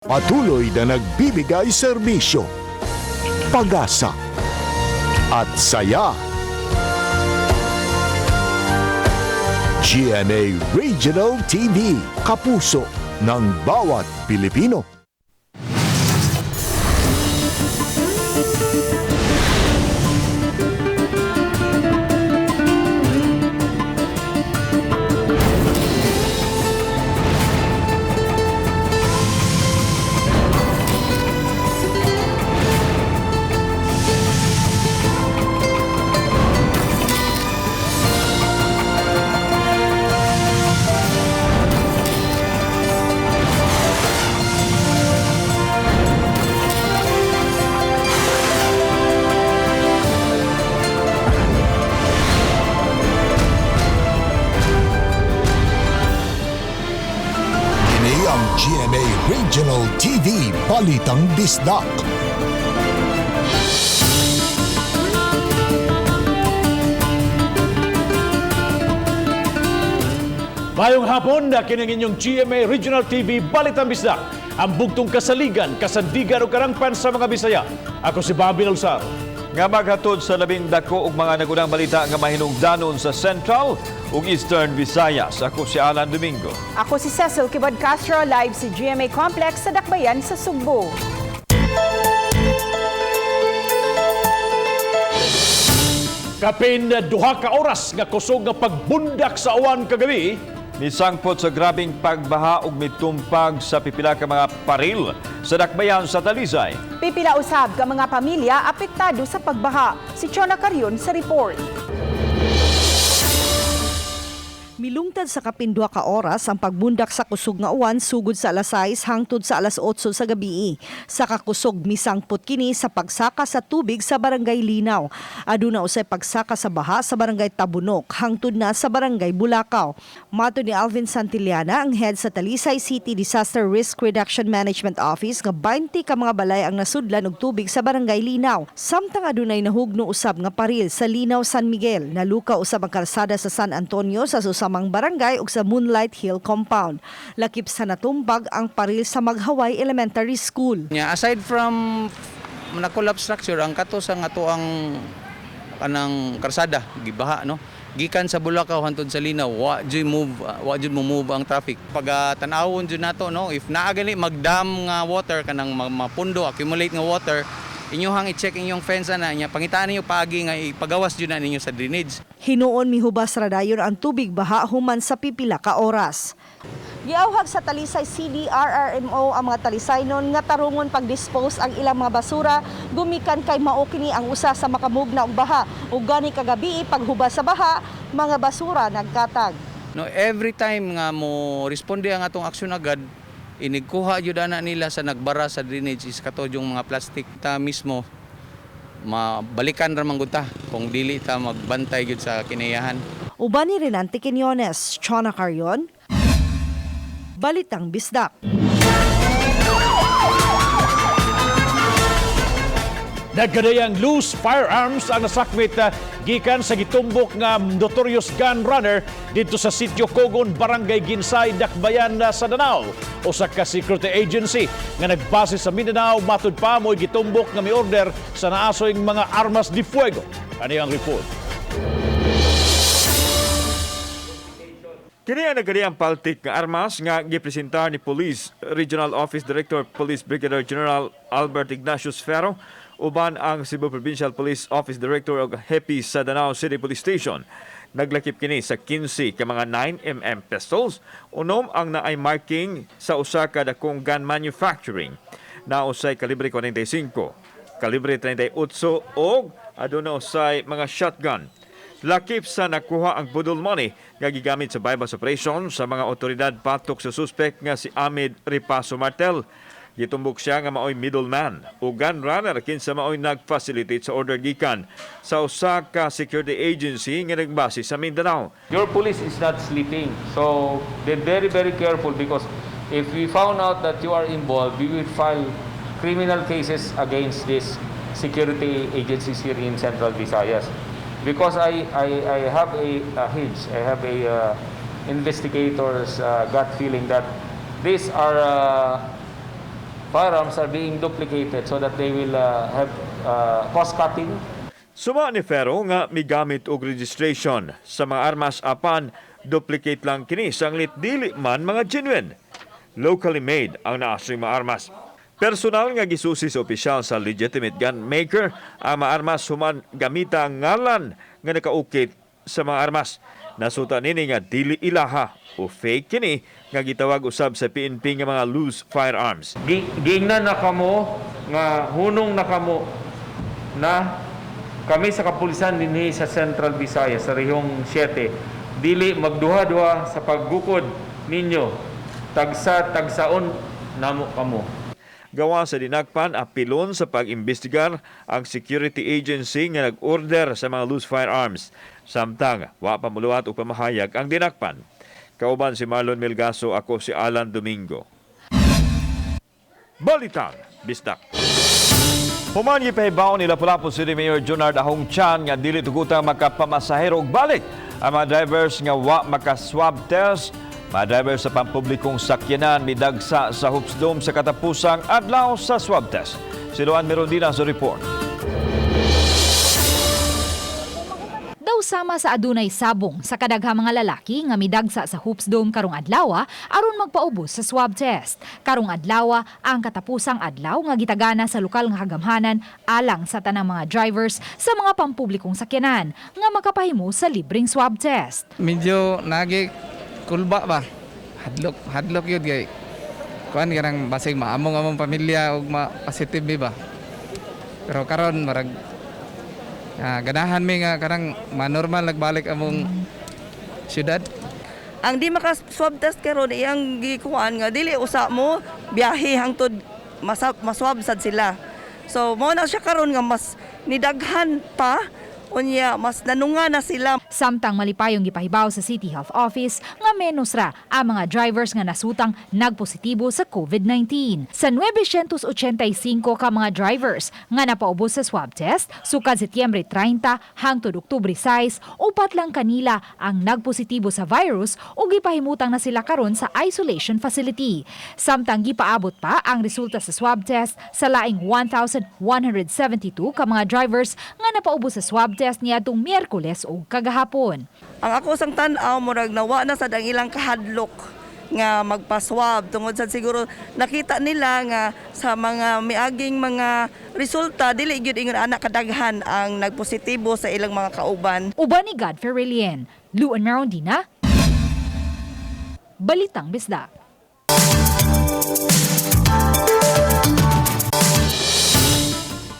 Patuloy na nagbibigay serbisyo, pag-asa at saya. GMA Regional TV, kapuso ng bawat Pilipino. Kini ang GMA Regional TV Balitang Bisdak. Mayong hapon na kining inyong GMA Regional TV Balitang Bisdak. Ang bugtong kasaligan, kasandigan o karangpan sa mga Bisaya. Ako si Bobby Lalsar. Nga maghatod sa labing dako ug mga nagunang balita nga mahinungdanon sa Central ug Eastern Visayas. Ako si Alan Domingo. Ako si Cecil Kibod Castro, live sa GMA Complex sa Dakbayan sa Sugbo. Kapin 2 ka oras nga kusog nga pagbundak sa uwan kagabi. Misangpot sa grabing pagbaha ug mitumpag sa pipila ka mga paril sa Dakbayan sa Talisay. Pipila usab ka mga pamilya apektado sa pagbaha. Si Chona Carion sa report. Milungtad sa kapin 2 ka oras ang pagbundak sa kusog nga uwan sugod sa alas 6 hangtod sa alas 8 sa gabi. Sa kakusog misangpot kini sa pagsaka sa tubig sa Barangay Linaw. Aduna usay pagsaka sa baha sa Barangay Tabunok hangtod na sa Barangay Bulakaw. Mato ni Alvin Santillana, ang head sa Talisay City Disaster Risk Reduction Management Office, nga 20 ka mga balay ang nasudlan og tubig sa Barangay Linaw. Samtang adunay nahugno usab nga paril sa Linaw San Miguel, naluka usab ang kalsada sa San Antonio sa susamang barangay ug sa Moonlight Hill Compound. Lakip sa natumbag ang paril sa Maghaway Elementary School. Nya aside from na-collapse structure, ang kato sa nga to ang kanang karsada gibaha, no, gikan sa Bulacau hantod sa Linaw, wa jud move, wa jud mo move ang traffic. Pag tan-awon jud nato, no, if naa gani magdam nga water, kanang mapundo, accumulate nga water, inyuhang i-check inyong fence ana, nya pangitaan ninyo paagi nga ipagawas jud na ninyo sa drainage. Hinuon mihubas ra dayon ang tubig baha human sa pipila ka oras. Giawhag sa Talisay CDRRMO ang mga Talisaynon nga tarungon pagdispose ang ilang mga basura gumikan kay mao kini ang usa sa makamugna og baha. Ug gani kagabi paghubas sa baha, mga basura nagkatag. No, every time nga mo responde ang atong aksyon agad, inigkuha jud ana nila sa nagbara sa drainage is kato yung mga plastic. Ta mismo mabalikan ra man gud ta kung dili ta magbantay gyud sa kinayahan. Uban ni Renante Quinones, Chona Carion, Balitang Bisdak. Nagkadayang loose firearms ang nasakmit gikan sa gitumbok nga notorious gun runner dito sa Sitio Kogon, Barangay Ginsay, Dakbayan sa Danao. Usa ka security agency nga nagbase sa Mindanao, matud pa mo'y gitumbok nga mi-order sa naasoy mga armas de fuego. Ano ang report? Kini ang nagkadiyang paltik nga armas nga gipresentar ni Police Regional Office Director Police Brigadier General Albert Ignatius Ferro uban ang Cebu Provincial Police Office Director og Happy sa Danao City Police Station. Naglakip kini sa 15 ka mga 9 mm pistols, unom ang naay marking sa usa ka dakong gun manufacturing na usay kalibre 45, kalibre 38 og aduna usay mga shotgun. Lakip sa nakuha ang budol money nga gigamit sa bypass operation sa mga otoridad batok sa suspect nga si Ahmed Ripaso Martel. Gitumbok siya nga maoy middleman o gun runner kinsa maoy nag-facilitate sa order gikan sa usa ka security agency nga nagbase sa Mindanao. Your police is not sleeping. So be very, very careful because if we found out that you are involved, we will file criminal cases against these security agencies here in Central Visayas. Because I have a hinge, I have a investigator's gut feeling that these are firearms are being duplicated so that they will have cost cutting. Suma ni Ferro nga migamit og registration sa mga armas apan duplicate lang kini sanglit dili man mga genuine. Locally made ang naasring mga armas. Personal nga gisusi sa opisyal sa legitimate gun maker ang mga armas human gamita ang ngalan nga nakaukit sa mga armas. Nasuta nini nga dili ilaha o fake kini nga gitawag usab sa PNP nga mga loose firearms. Giingnan na kamo nga hunong na kamo na kami sa kapulisan dinhi sa Central Visayas sa Rehiyong 7 dili magduha-duha sa paggukod ninyo, tagsa tagsaon namo kamo. Gawa sa dinakpan, apilon sa pag-imbestigar ang security agency nga nag-order sa mga loose firearms. Samtang, wa pa muluwat o pamahayag ang dinakpan. Kauban si Marlon Melgaso, ako si Alan Domingo. Balitang Bisdak. Human gipahibaw ni Lapu-Lapu City Mayor Junard Ahong Chan nga dili tugutang makapamasahero og balik ang mga drivers nga wa maka-swab test. Mga drivers sa pampublikong sakyanan midagsa sa Hoops Dome sa katapusang adlaw sa swab test. Si Luan Merondina sa report. Daw sama sa adunay sabong sa kadaghang mga lalaki nga midagsa sa Hoops Dome karong adlaw aron magpaubos sa swab test. Karong adlaw ang katapusang adlaw nga gitagana sa lokal nga kagamhanan alang sa tanang mga drivers sa mga pampublikong sakyanan nga makapahimo sa libreng swab test. Medyo nagi kulba ba, hadlok hadlok yun kay kuan kanang basig maamong among pamilya ug ma positive mi ba, pero karon marag ganahan mi nga karang manormal nagbalik among syudad. Ang di maka swab test karon, iyang gikuan nga dili usa mo biyahe hangtod maswab sad sila. So mao na siya karon nga mas nidaghan pa, unya mas nanunga na sila. Samtang malipayong gipahibaw sa City Health Office nga menos ra ang mga drivers nga nasutang nagpositibo sa COVID-19. Sa 985 ka mga drivers nga napaubos sa swab test sukad Setyembre 30 hangtod Oktubre 6, upat lang kanila ang nagpositibo sa virus ug gipahimutang na sila karon sa isolation facility. Samtang gipaabot pa ang resulta sa swab test sa laing 1,172 ka mga drivers nga napaubos sa swab test niadtong Miyerkules ug kagahapon. Ang ako sang tan-aw, murag nawa na sad ang ilang kahadlok nga magpa-swab tungod sa siguro nakita nila nga sa mga miaging mga resulta, dili gyud ingon ana kadaghan ang nagpositibo sa ilang mga kauban. Uban ni God Ferrelien, Luan Merondina, Balitang Bisdak.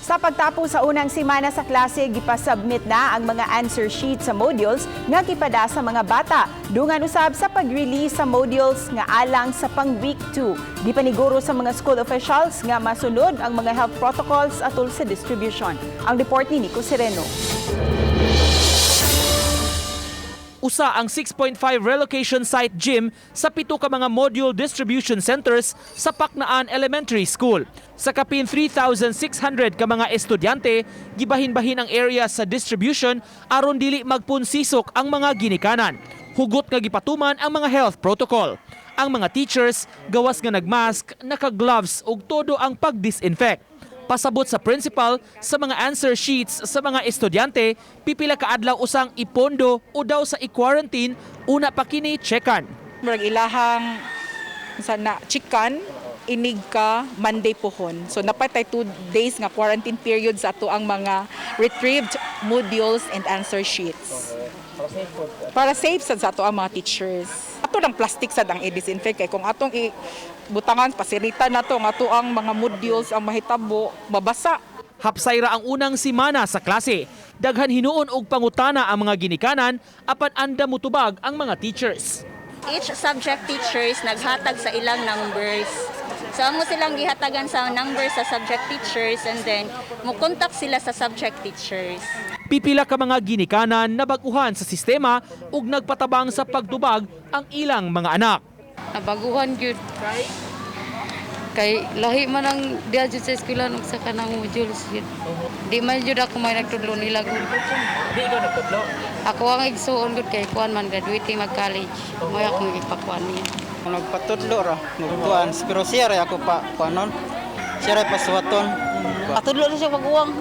Sa pagtapos sa unang semana sa klase, gipasubmit na ang mga answer sheet sa modules nga gipada sa mga bata. Dungan usab sa pag-release sa modules nga alang sa pang week 2. Gipaniguro sa mga school officials nga masunod ang mga health protocols atol sa distribution. Ang report ni Nico Sereno. Usa ang 6.5 relocation site gym sa pito ka mga module distribution centers sa Paknaan Elementary School. Sa kapin 3,600 ka mga estudyante, gibahin-bahin ang area sa distribution aron dili magpunsisok ang mga ginikanan. Hugot nga gipatuman ang mga health protocol. Ang mga teachers gawas nga nagmask, naka-gloves ug todo ang pag-disinfect. Pasabot sa principal, sa mga answer sheets sa mga estudyante, pipila ka adlaw usang ipondo o daw sa i-quarantine una pa kini checkan. Murag ilahang sa na chikan inig ka Monday pohon. So napatay 2 days nga quarantine period sa ato ang mga retrieved modules and answer sheets. Para safe sad sa ato ang mga teachers. Ato ng plastic sad ang i-disinfect kay kung atong i butangan pasirita na to nga ato ang mga modules ang mahitabo mabasa. Hapsay ra ang unang simana sa klase. Daghan hinuon og pangutana ang mga ginikanan apan anda mutubag ang mga teachers. Each subject teachers naghatag sa ilang numbers. So amo silang gihatagan sa numbers sa subject teachers and then mo contact sila sa subject teachers. Pipila ka mga ginikanan na baguhan sa sistema ug nagpatabang sa pagtubag ang ilang mga anak. Nabaguhan gyud. Kay lahi man ang diha jud sa eskwelahan ug sa kanang modules gyud. Di man jud ako may nagtudlo nila gud. Di ikaw nagtudlo? Ako ang igsuon gud kay kuan man graduating mag college. Mo akong ipakuan niya. Nagpatudlo ra, nagkuan, pero siya ra ako pa kuanon. Siya ray pasuwaton. Patudlo na siya maguwang.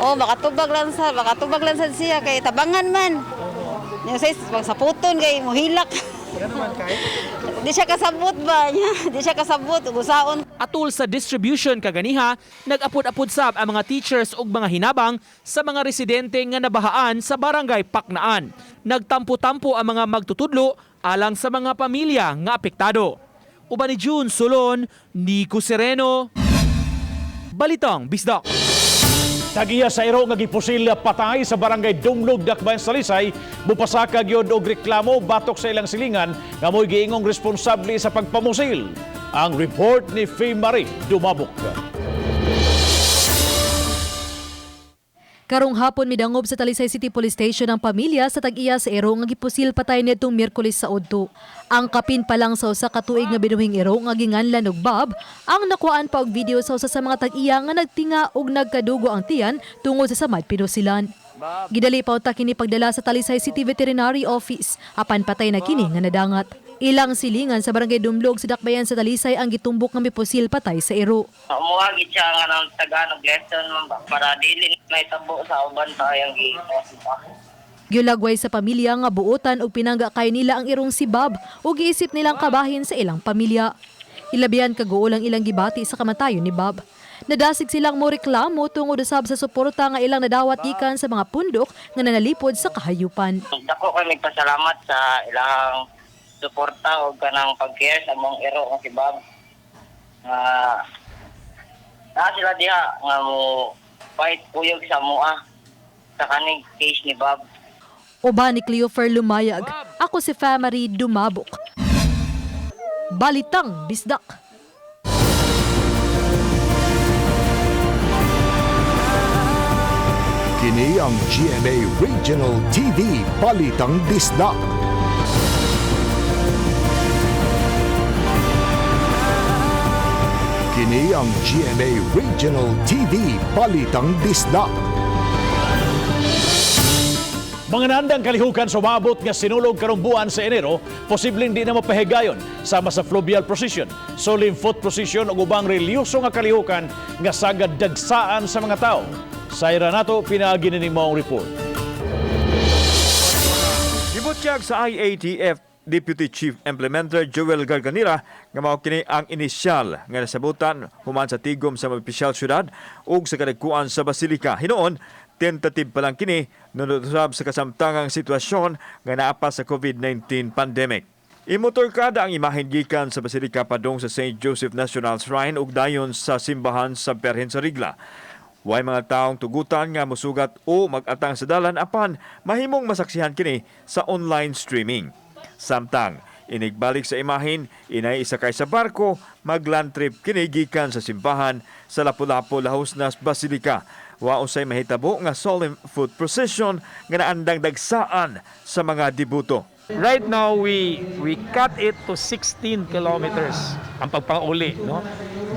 Oh, makatubag lang sa siya kay tabangan man. Nya say pagsaputon kay mohilak. Di siya kasabot ba niya? Di siya kasabot usaon. Atul sa distribution kaganiha, nag-apod-apod sab ang mga teachers ug mga hinabang sa mga residente nga nabahaan sa barangay Paknaan. Nagtampo-tampo ang mga magtutudlo alang sa mga pamilya nga apektado. Uban ni June Solon, Nico Sereno, Balitang Bisdak. Tagiya sa iro nga gipusil patay sa barangay Dumlog, Dakbayan sa Talisay, mupasaka gyud og reklamo batok sa ilang silingan nga mo'y giingong responsable sa pagpamusil. Ang report ni Faye Marie Dumabok. Karong hapon midangob sa Talisay City Police Station ang pamilya sa tag-iya sa ero nga gipusil patay nitong Miyerkules sa udto. Ang kapin pa lang sa usa ka tuig nga binuhing ero nga ginganlan og Bob ang nakuhaan pa og video sa usa sa mga tag-iya nga nagtinga og nagkadugo ang tiyan tungod sa samad pinusilan. Gidali pa unta kini pagdala sa Talisay City Veterinary Office apan patay na kini nga nadangat. Ilang silingan sa barangay Dumlog sa Dakbayan sa Talisay ang gitumbok nga mipusil patay sa ero. Umuha gid siya nga ng tagaan og lesson man ba para dili may tabo sa uban pa ang giimo. Gilagway sa pamilya nga buotan og pinangga kay nila ang irong si Bob ug giisip nilang kabahin sa ilang pamilya. Ilabihan kaguol ang ilang gibati sa kamatayon ni Bob. Nadasig silang mo reklamo tungod usab sa suporta nga ilang nadawat gikan sa mga pundok nga nanalipod sa kahayupan. Dako kay nagpasalamat sa ilang suporta og kanang pag-care sa among ero nga si Bob. Nga naa sila diha nga mo fight kuyog sa mua sa kaning case ni Bob. Uban ni Cleofer Lumayag, ako si Famary Dumabok. Balitang Bisdak. Kini ang GMA Regional TV Balitang Bisdak. Kini ang GMA Regional TV Balitang Bisdak. Mga nandang kalihukan sumabot nga sinulog karong buwan sa Enero, posibleng di na mapahigayon sama sa fluvial procession, solemn foot procession ug ubang relihiyoso nga kalihukan nga sagad dagsaan sa mga tao. Sa ira nato pinaagi ni maong report. Gibutyag sa IATF Deputy Chief Implementer Joel Garganira nga mao kini ang inisyal nga nasabutan human sa tigom sa mga opisyal syudad ug sa kadagkuan sa Basilika. Hinuon, tentative pa lang kini nunod usab sa kasamtangang sitwasyon nga naa pa sa COVID-19 pandemic. Imotorkada ang imahen gikan sa Basilika padung sa St. Joseph National Shrine ug dayon sa simbahan sa Berhen sa Rigla. Way mga taong tugutan nga musugat o mag-atang sa dalan apan mahimong masaksihan kini sa online streaming. Samtang inigbalik sa imahin, inay isakay sa barko, magland trip kini gikan sa simbahan sa Lapu-Lapu Lahos nas Basilika. Wa usay mahitabo nga solemn foot procession nga naandang dagsaan sa mga debuto. Right now, we cut it to 16 kilometers ang pagpauli, no?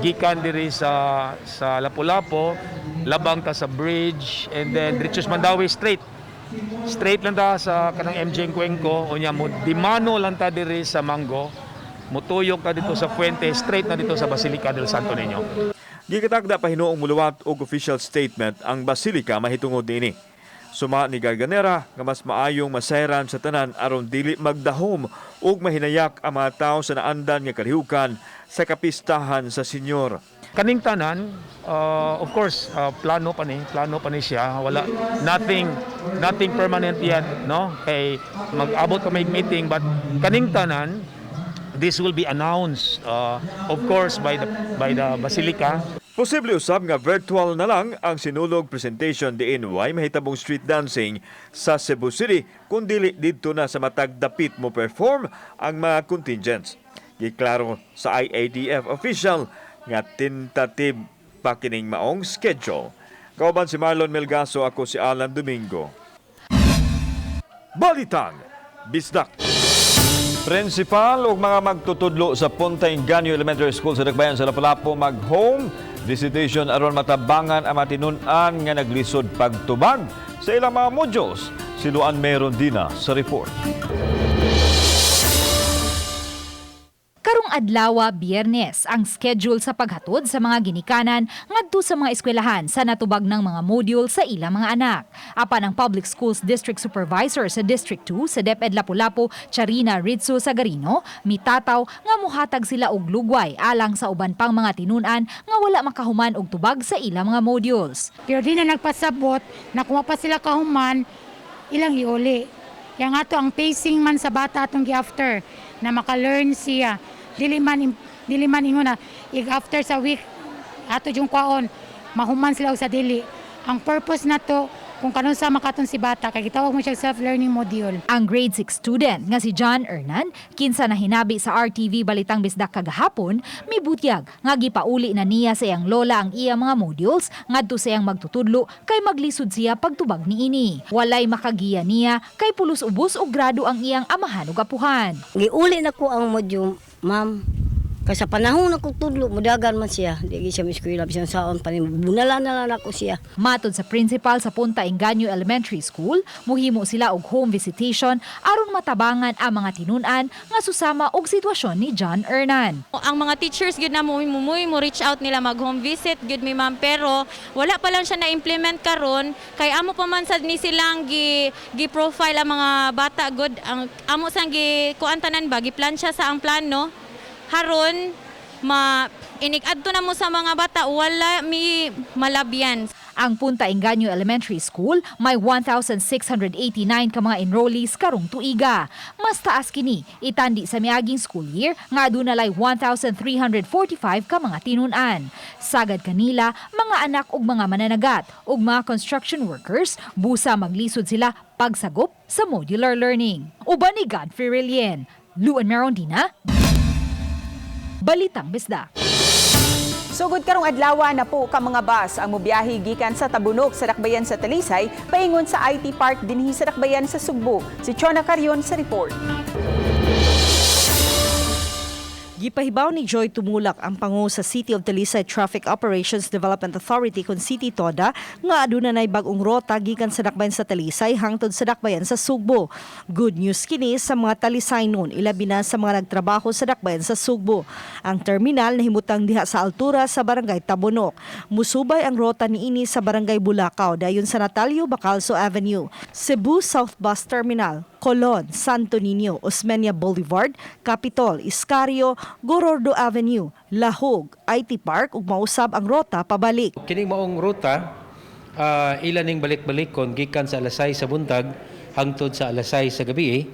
Gikan diri sa Lapu-Lapu, labang ta sa bridge and then diretso sa Mandaue straight. Straight lang ta sa kanang MJ Cuenco, unya mo dimano lang ta diri sa Mango, mutuyok ta dito sa Fuente, straight na dito sa Basilica del Santo Niño. Gikatagda pa hinuong muluwat og official statement ang Basilika mahitungod niini. Suma ni Garganera nga mas maayong masayran sa tanan aron dili magdahom ug mahinayak ang mga tawo sa naandan nga kalihukan sa kapistahan sa senyor. Kaning tanan, of course, plano pa ni siya. Wala nothing nothing permanent yet, no? Kay mag-abot pa may meeting, but kaning tanan, this will be announced of course by the basilica. Posible usab nga virtual na lang ang sinulog presentation diin way mahitabong street dancing sa Cebu City kung dili didto na sa matag dapit mo perform ang mga contingents. Giklaro sa IATF official nga tentative pa kining maong schedule. Kauban si Marlon Melgaso, ako si Alan Domingo. Balitang Bisdak. Principal ug mga magtutudlo sa Punta Engaño Elementary School sa Dakbayan sa Lapu-Lapu mag-home visitation aron matabangan ang matinun-an nga naglisod pagtubag sa ilang mga modules. Si Luan Meron Dina sa report. Karong adlawa, Biyernes, ang schedule sa paghatod sa mga ginikanan ngadto sa mga eskwelahan sa natubag ng mga module sa ilang mga anak. Apan ang Public Schools District Supervisor sa District 2 sa DepEd Lapu-Lapu, Charina Ritsu Sagarino, mitataw nga muhatag sila og lugway alang sa uban pang mga tinun-an nga wala makahuman og tubag sa ilang mga modules. Pero di na nagpasabot na kung pa sila kahuman, ilang iuli. Yang ato ang pacing man sa bata atong gi-after na maka-learn siya. Dili man ingon na after sa week ato yung kwaon mahuman sila og sa dili. Ang purpose na to kung kanunsa makaton si bata kay gitawag mo siya self-learning module. Ang grade 6 student nga si John Ernan, kinsa na hinabi sa RTV Balitang Bisdak kagahapon, mibutyag nga gipauli na niya sa iyang lola ang iya mga modules ngadto sa iyang magtutudlo kay maglisod siya pagtubag niini. Walay makagiya niya kay pulos ubos og grado ang iyang amahan ug apuhan. Giuli na ko ang module, ma'am. Kay sa panahon na tudlo, mudagan man siya. Di siya eskwela bisan saon pa bunala na lang ako siya. Matod sa principal sa Punta Engaño Elementary School, muhimo sila og home visitation aron matabangan ang mga tinun-an nga susama og sitwasyon ni John Ernan. Ang mga teachers gyud na mo mo mo reach out nila mag home visit gyud mi, ma'am, pero wala pa lang siya na-implement karon kay amo pa man sad ni silang gi profile ang mga bata gud, ang amo sang gi kuan tanan ba, gi plan siya sa ang plano haron ma inig adto na mo sa mga bata, wala mi malabyan. Ang Punta Engaño Elementary School may 1,689 ka mga enrollees karong tuiga. Mas taas kini itandi sa miaging school year nga aduna lay 1,345 ka mga tinun-an. Sagad kanila mga anak ug mga mananagat ug mga construction workers, busa maglisod sila pagsagop sa modular learning. Uban ni Godfrey Relien, Luan Merondina, Balitang Bisdak. Sugod karong adlaw na po ka mga bus ang mobiyahe gikan sa Tabunok sa Dakbayan sa Talisay paingon sa IT Park dinhi sa Dakbayan sa Sugbo. Si Chona Carion sa report. Gipahibaw ni Joy Tumulak ang pangu sa City of Talisay Traffic Operations Development Authority kon City TODA nga aduna nay bag-ong rota gikan sa Dakbayan sa Talisay hangtod sa Dakbayan sa Sugbo. Good news kini sa mga Talisaynon, ilabi na sa mga nagtrabaho sa Dakbayan sa Sugbo. Ang terminal nahimutang diha sa altura sa Barangay Tabunok. Musubay ang rota niini sa Barangay Bulacau dayon sa Natalio Bacalso Avenue, Cebu South Bus Terminal, Colon, Santo Niño, Osmeña Boulevard, Capitol, Escario, Gorordo Avenue, Lahug, IT Park ug mausab ang rota pabalik. Kining maong ruta, ila ning balik-balikon gikan sa alas 6 sa buntag hangtod sa alas 6 sa gabi.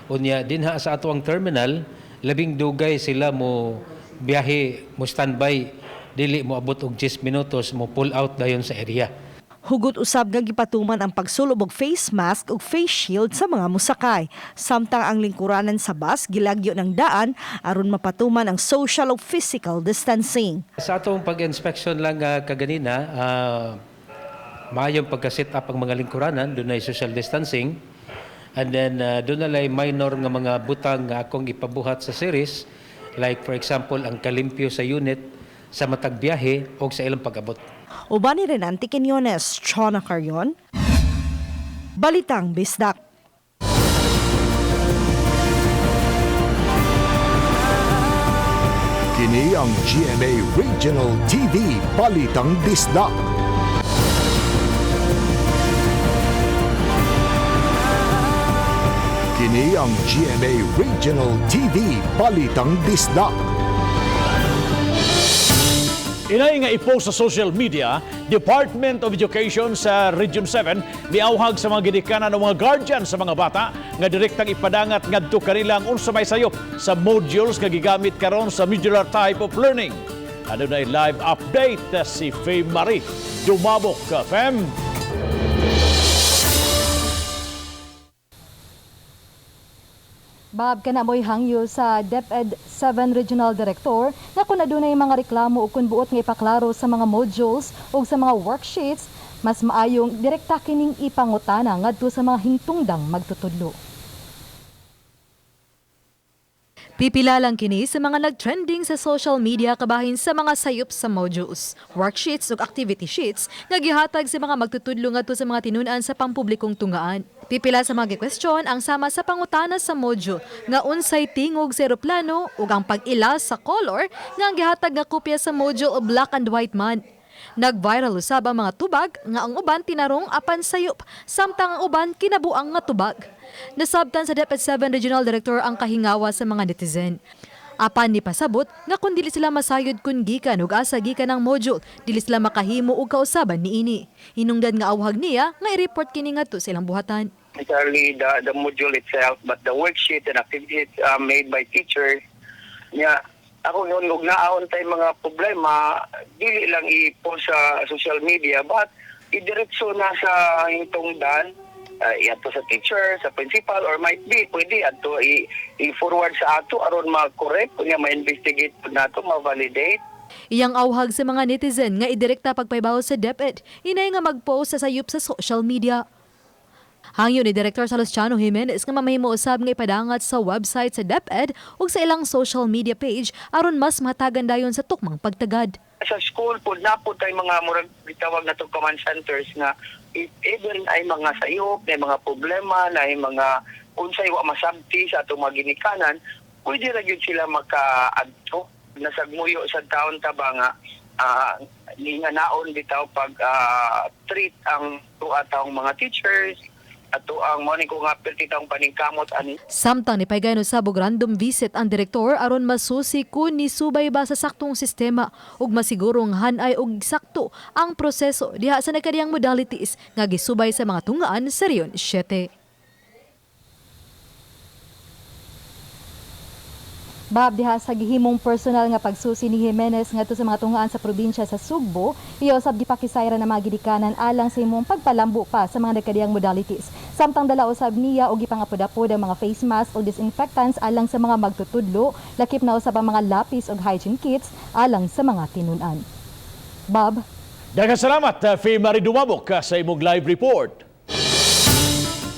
Unya dinha sa ato ang terminal, labing dugay sila mo biyahe, mo standby, dili mo abot og 10 minutos mo pull out dayon sa area. Hugot usab nga gipatuman ang pagsulob og face mask ug face shield sa mga musakay. Samtang ang lingkuranan sa bus gilagyo ng daan aron mapatuman ang social ug physical distancing. Sa atong pag-inspection lang kaganina, maayong pagka-set up ang mga lingkuranan, dunay social distancing. And then dunay minor nga mga butang nga akong ipabuhat sa series, like for example ang kalimpyo sa unit sa matag biyahe o sa ilang pag-abot. Uban ni Renante Quinones, Chona Carion, Balitang Bisdak. Kini ang GMA Regional TV Balitang Bisdak. Kini ang GMA Regional TV Balitang Bisdak. Inay nga i-post sa social media, Department of Education sa Region 7 miawhag sa mga ginikanan o mga guardian sa mga bata nga direktang ipadangat ngadto kanila ang unsa may sayop sa modules nga gigamit karon sa modular type of learning. Adunay live update si Faye Marie Dumabok. Fem? Bob, kana mo'y hangyo sa DepEd 7 Regional Director nga kung adunay mga reklamo o kung buot nga ipaklaro sa mga modules o sa mga worksheets, mas maayong direkta kining ipangutana ngadto sa mga hingtungdang magtutudlo. Pipila lang kini sa mga nag-trending sa social media kabahin sa mga sayop sa modules, worksheets ug activity sheets nga gihatag sa mga magtutudlo ngadto sa mga tinun-an sa pampublikong tunghaan. Pipila sa mga gikwestiyon ang sama sa pangutana sa module nga unsay tingog sa eroplano ug ang pag-ila sa color nga ang gihatag nga kopya sa module o black and white man. Nag-viral usab ang mga tubag nga ang uban tinarong apan sayop, samtang ang uban kinabuang nga tubag. Nasabtan sa DepEd 7 Regional Director ang kahingawa sa mga netizen. Apan ni pasabot nga kung dili sila masayod kun gikan ug asa gikan ang module, dili sila makahimo og kausaban niini. Hinungdan nga awhag niya nga i-report kini ngadto sa ilang buhatan. Necessarily the module itself, but the worksheet and activities made by teachers. Nya, ako yun, kung naahon tay mga problema, dili lang i-post sa social media, but idiretso na sa hitungdan, iadto sa teacher, sa principal, or might be, pwede adto i-forward sa ato aron ma-correct, kunya ma-investigate pud nato, ma-validate. Iyang awhag sa mga netizen nga idirekta pagpahibaw sa DepEd, inay nga mag-post sa sayop sa social media. Hangyo ni Director Salustiano Jimenez nga mamahimo usab nga ipadangat sa website sa DepEd ug sa ilang social media page aron mas matagan dayon sa tukmang pagtagad. Sa school po na po tayo mga murag gitawag na to command centers nga if even ay mga sayop, na mga problema, na ay mga unsay wa masabti sa atong mga ginikanan, pwede ra gyud sila makaadto. Nasagmuyo sa taon ta ba nga ni nga naon bitaw pag treat ang tuwa taong mga teachers ato ang mo ni ko nga perti taong paningkamot ani. Samtang nipaygayon usab og random visit ang direktor aron masusi kun nisubay ba sa saktong sistema ug masigurong hanay og sakto ang proseso diha sa nagkadiyang modalities nga gisubay sa mga tunghaan sa Region 7. Bab, diha sa gihimong personal nga pagsusi ni Jimenez ngadto sa mga tunghaan sa probinsya sa Sugbo, iya usab gipakisayran ang mga ginikanan alang sa imong pagpalambo pa sa mga nagkadiyang modalities. Samtang dala usab niya og gipangapod-apod ang mga face mask o disinfectants alang sa mga magtutudlo, lakip na usab ang mga lapis og hygiene kits alang sa mga tinun-an. Bob. Daghang salamat, Faye Marie Dumabok, sa imong live report.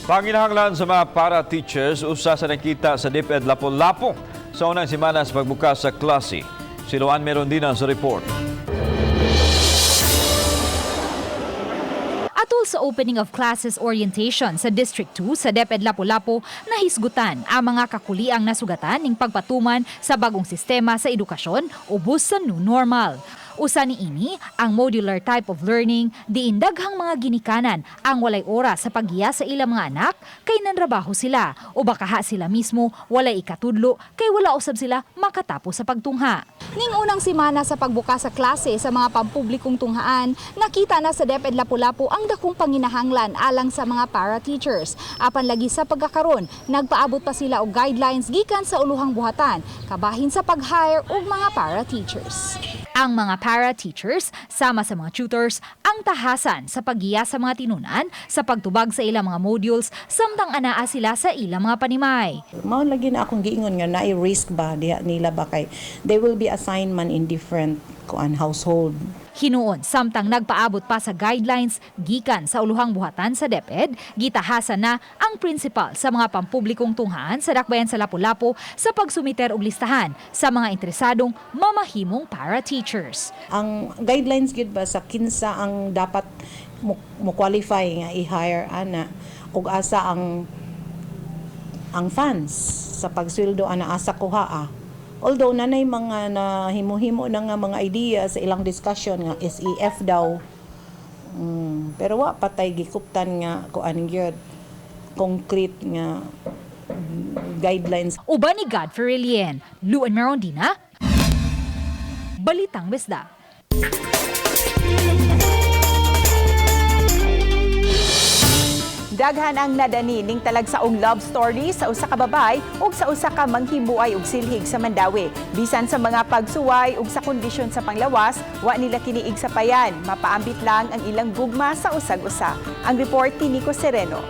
Panginahanglan sa mga para-teachers, usa sa nakita sa DepEd Lapu-Lapu sa unang semana sa pagbukas sa klase. Si Luan Merondina sa report. Atol sa opening of classes orientation sa District 2 sa DepEd Lapu-Lapu, nahisgutan ang mga kakuliang nasugatan ning pagpatuman sa bagong sistema sa edukasyon ubos sa new normal. Usa ni ini ang modular type of learning, diin daghang mga ginikanan ang walay oras sa paggiya sa ilang mga anak kay nanrabaho sila o baka sila mismo walay ikatudlo kay wala usab sila makatapos sa pagtungha. Ning unang semana sa pagbukas sa klase sa mga pampublikong tunghaan, nakita na sa DepEd Lapu-Lapu ang dakong panginahanglan alang sa mga para-teachers. Apan lagi sa pagkakaron, nagpaabot pa sila og guidelines gikan sa uluhang buhatan, kabahin sa pag-hire og mga para-teachers. Ang mga para-teachers, sama sa mga tutors, ang tahasan sa paggiya sa mga tinunan, sa pagtubag sa ilang mga modules, samtang anaa sila sa ilang mga panimay. Mao lagi na akong giingon nga naay risk ba diha nila ba kay they will be assigned man in different kuan household. Hinuon, samtang nagpaabot pa sa guidelines gikan sa uluhang buhatan sa DepEd, gitahasan na ang principal sa mga pampublikong tunghaan sa Dakbayan sa Lapu-Lapu sa pagsumiter og listahan sa mga interesadong mamahimong para-teachers. Ang guidelines gyud ba sa kinsa ang dapat mo qualify nga i-hire ana ug asa ang funds sa pagsweldo ana asa kuha. Although nanay mga nahimo-himo na nga mga idea sa ilang discussion nga SEF daw. Pero wa patay gikuptan nga kuan gyud concrete nga guidelines. Uban ni Godfrey Lien, Luan Merondina, Balitang Bisda. Daghan ang nadani ning talagsaong love story sa usa ka babay ug sa usa ka manghimuay og silhig sa Mandaue. Bisan sa mga pagsuway ug sa kondisyon sa panglawas, wa nila kiniig sa payan. Mapaambit lang ang ilang gugma sa usag-usa. Ang report ni Nico Sereno.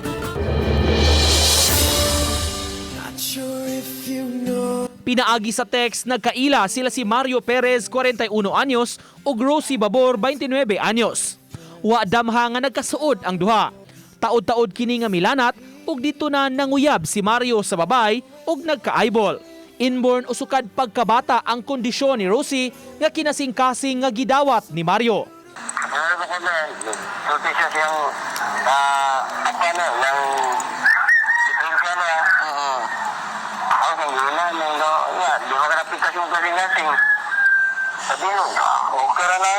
Pinaagi sa text, nagkaila sila si Mario Perez, 41 anyos, ug Rosie Babor, 29 anyos. Wa damha nga nagkasuod ang duha. Taod-taod kini nga milanat ug dito na nanguyab si Mario sa babay ug nagka-eyeball. Inborn o sukad pagkabata ang kondisyon ni Rosie nga kinasingkasing nga gidawat ni Mario. Ano ko na, sulti siya siyang apa na, ng diferensya na. Ako kang yun na, nang ya, di ba ka napitas yung kasing-kasing. Sabi mo, okay ra na,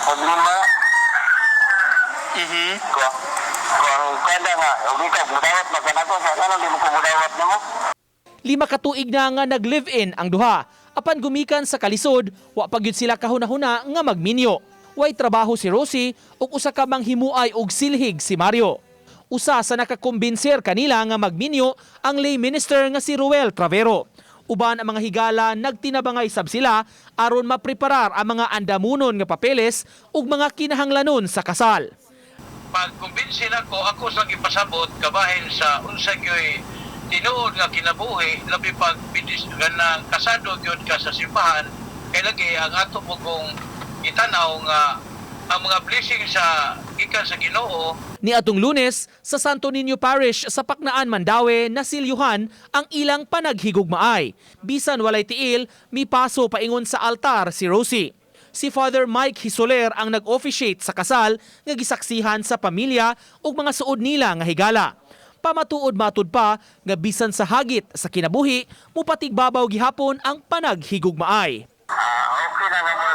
paglima. Kung kada nga, okay ka, budawat magkanako, sa ano, di mo ko budawat na mo. 5 ka tuig na nga nag-live-in ang duha. Apan gumikan sa kalisod, wa pa gyud sila kahuna-huna nga magminyo. Way trabaho si Rosie ug usa ka manghimuay og silhig si Mario. Usa sa nakakumbinser kanila nga magminyo ang lay minister nga si Ruel Travero. Uban ang mga higala nagtinabangay sab sila aron mapreparar ang mga andamunon nga papeles ug mga kinahanglanon sa kasal. Pagkumbinsin ako, ako sa gipasabot kabahin sa unsa gyoy tinuod nga kinabuhi, labi pag bidis ganang kasado gyud ka sa simbahan, kay lagi ang ato pugong gitanaw nga ang mga blessing sa gikan sa Ginoo. Ni atong Lunes sa Santo Niño Parish sa Paknaan, Mandaue, nasilyuhan ang ilang panaghigugmaay. Bisan walay tiil, mipaso paingon sa altar si Rosie. Si Father Mike Hisoler ang nag-officiate sa kasal nga gisaksihan sa pamilya ug mga suod nila nga higala. Pamatuod matud pa nga bisan sa hagit sa kinabuhi, mupatigbabaw gihapon ang panaghigugmaay. Okay na nga mo,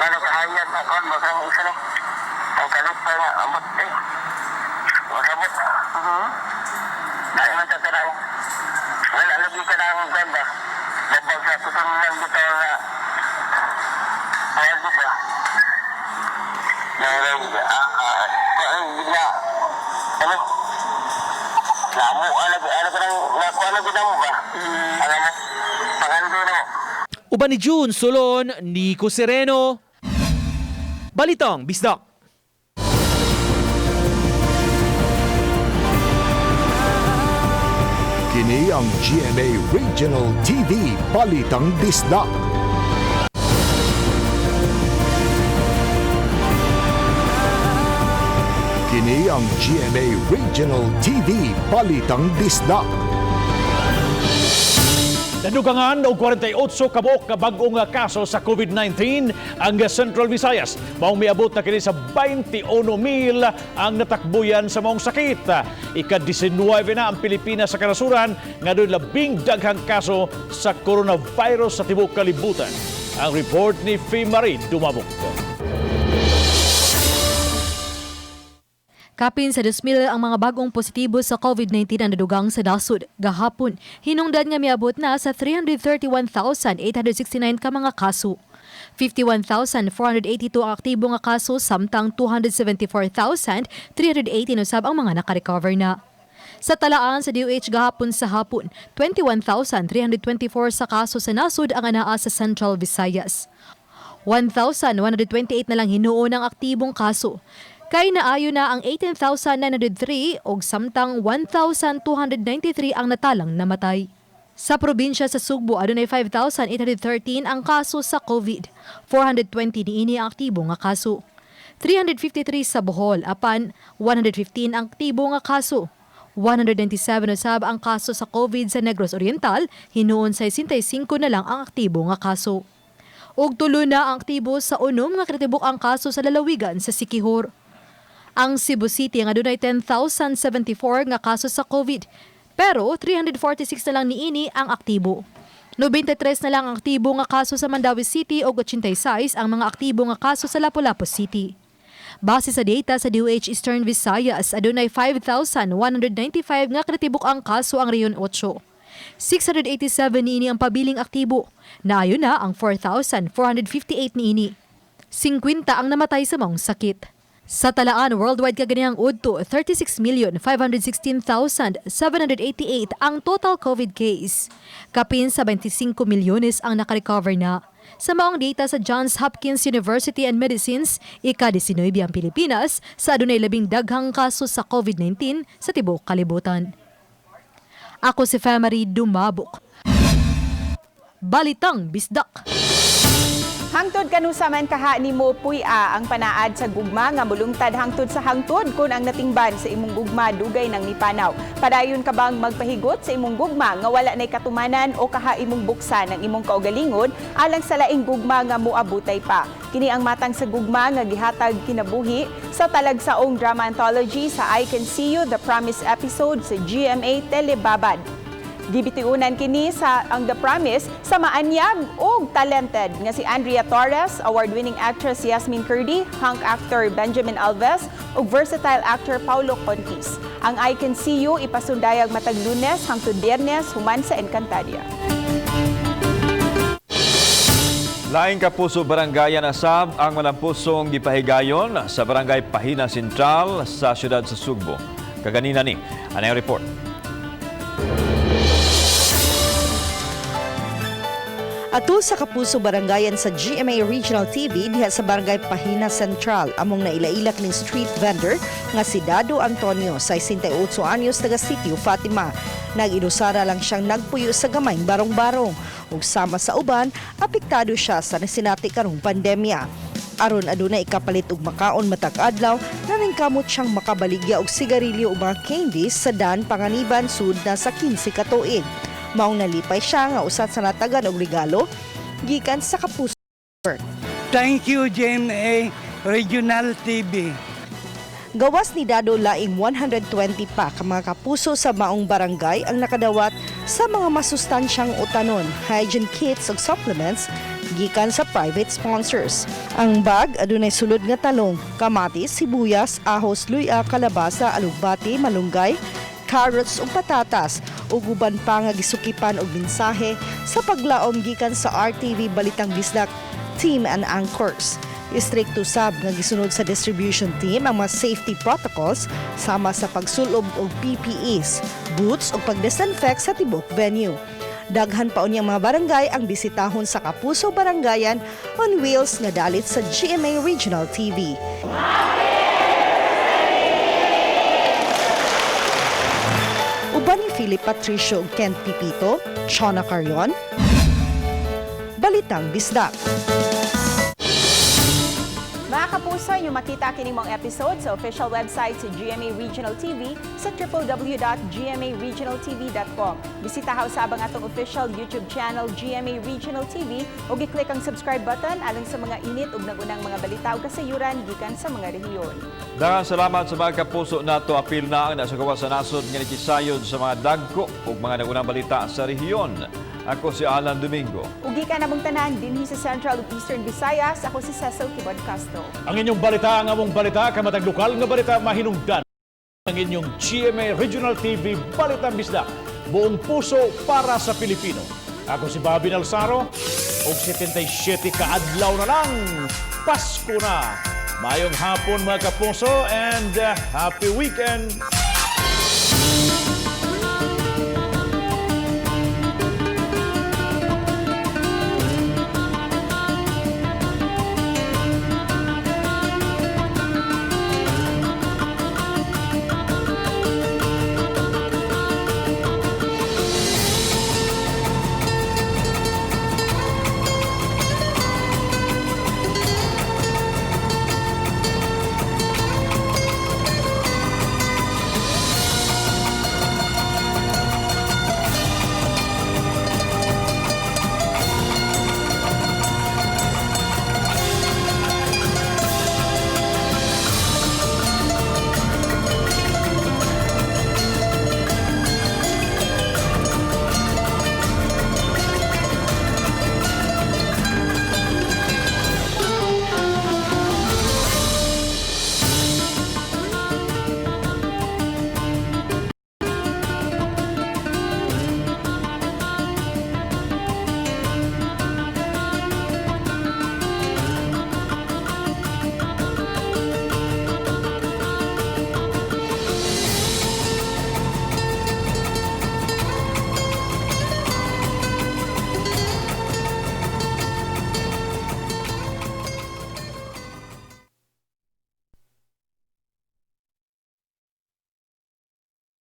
na nakahayag na kon baka ang isa na. Ang kalit pa nga, ambot eh. Masabot. Dahil man sa tanang, wala lagi ka na ang ganda. Dabag sa tutun lang dito nga, ayaw ba? Ano? Namo, ano, ano ka nang, nakuha na gina mo ba? Ano mo? Pangando na mo. Uban ni June Solon, Nico Sereno, Balitang Bisdak. Kini ang GMA Regional TV Balitang Bisdak. Kini ang GMA Regional TV Balitang Bisdak. Nadugangan og 48 kabuok ka bag-ong kaso sa COVID-19 ang Central Visayas. Maong miabot na kini sa 21,000 ang natakbuyan sa maong sakit. Ika-19 na ang Pilipinas sa kanasuran nga doon labing daghang kaso sa coronavirus sa tibuok kalibutan. Ang report ni Fee Marie Dumabok. Kapin sa 2,000 ang mga bagong positibo sa COVID-19 ang nadugang sa nasod. Gahapon, hinungdan nga miabot na sa 331,869 ka mga kaso. 51,482 ang aktibo nga kaso samtang 274,318 usab ang mga nakarecover na. Sa talaan sa DOH gahapon sa hapon, 21,324 sa kaso sa nasod ang anaa sa Central Visayas. 1,128 na lang hinuon ang aktibong kaso. Kay naayo na ang 18,903 og samtang 1,293 ang natalang namatay. Sa probinsya sa Sugbo, adunay 5,813 ang kaso sa COVID. 420 niini ang aktibo nga kaso. 353 sa Bohol, apan 115 ang aktibo nga kaso. 197 usab ang kaso sa COVID sa Negros Oriental, hinuon 65 na lang ang aktibo nga kaso. Ug tulo na ang aktibo sa unom nga kritibok ang kaso sa lalawigan sa Siquijor. Ang Cebu City nga adunay 10,074 nga kaso sa COVID, pero 346 na lang niini ang aktibo. 93 na lang ang aktibo nga kaso sa Mandaue City ug 86 ang mga aktibo nga kaso sa Lapu-Lapu City. Base sa data sa DOH Eastern Visayas, adunay 5,195 nga kritibok ang kaso ang Region 8. 687 niini ang pabiling aktibo. Naayo na ang 4,458 niini. 50 ang namatay sa maong sakit. Sa talaan, worldwide kaganihang udto, 36,516,788 ang total COVID case. Kapin sa 25 milyones ang nakarecover na. Sa maong data sa Johns Hopkins University and Medicines, ika-19 ang Pilipinas sa adunay labing daghang kaso sa COVID-19 sa tibuok kalibutan. Ako si Femary Dumabok. Balitang Bisdak. Hangtod kanusa man kaha nimo puy-a ang panaad sa gugma nga mulungtad hangtod sa hangtod kung ang natingban sa imong gugma dugay nang mipanaw. Padayon ka bang magpahigot sa imong gugma nga wala nay katumanan o kaha imong buksan ang imong kaugalingon alang sa laing gugma nga moabutay pa? Kini ang matang sa gugma nga gihatag kinabuhi sa talagsaong drama anthology sa I Can See You, The Promise episode sa GMA Telebabad. Gibitiunan kini sa ang The Promise sa maanyag ug talented nga si Andrea Torres, award-winning actress Yasmin Kurdi, hunk actor Benjamin Alves ug versatile actor Paulo Contis. Ang I Can See You ipasundayag matag Lunes hangtod Biyernes human sa Encantadia. Laing kapuso barangay nasab ang malampusong gipahigayon sa Barangay Pahina Central sa siyudad sa Sugbo. Kaganina ni, ano yung report? Ato sa Kapuso Barangayan sa GMA Regional TV diha sa Barangay Pahina Central among nailailak ning street vendor nga si Dado Antonio, 68 anyos, taga Sitio Fatima. Nag-inusara lang siyang nagpuyo sa gamayng barong-barong ug sama sa uban, apektado siya sa nasinati karong pandemya. Aron aduna ikapalit og makaon matag adlaw, naningkamot siyang makabaligya og sigarilyo ug mga candies sa Dan Panganiban sud na sa 15 ka tuig. Maong nalipay siya nga usat sa natagan og regalo gikan sa Kapuso. Thank you, GMA Regional TV. Gawas ni Dado, laing 120 pa ka mga kapuso sa maong barangay ang nakadawat sa mga masustansyang utanon, hygiene kits ug supplements gikan sa private sponsors. Ang bag adunay sulod nga talong, kamatis, sibuyas, ahos, luya, kalabasa, alugbati, malunggay, carrots ug patatas ug uban pa nga gisukipan og mensahe sa paglaom gikan sa RTV Balitang Bisdak team and anchors. Istrikto sab nga gisunod sa distribution team ang mga safety protocols sama sa pagsulob og PPEs, boots ug pagdisinfect sa tibok venue. Daghan pa unyang mga barangay ang bisitahon sa Kapuso Barangayan on Wheels nga dalit sa GMA Regional TV. Uban ni Philip Patricio ug Kent Pipito, Chona Carion, Balitang Bisdak. Mga kapuso, inyong makita kining mga episode sa official website sa GMA Regional TV sa www.gmaregionaltv.com. Bisita usab ang atong official YouTube channel GMA Regional TV ug i-click ang subscribe button alang sa mga init ug nagunang mga balita ug kasayuran gikan sa mga rehiyon. Daghang salamat sa mga kapuso nato. Apil na ang nasa gawas sa nasod nga nikisayod sa mga dagko ug mga nagunang balita sa rehiyon. Ako si Alan Domingo. Ug gikan namong tanan dinhi sa Central ug Eastern Visayas, ako si Cecil Kibod Castro. Ang inyong balita, ang among balita, kamatag lokal nga balita mahinungdan. Ang inyong GMA Regional TV Balitang Bisdak. Buong puso para sa Pilipino. Ako si Bobby Nalsaro, og 77 ka adlaw na lang. Pasko na. Mayong hapon, mga kapuso, and happy weekend.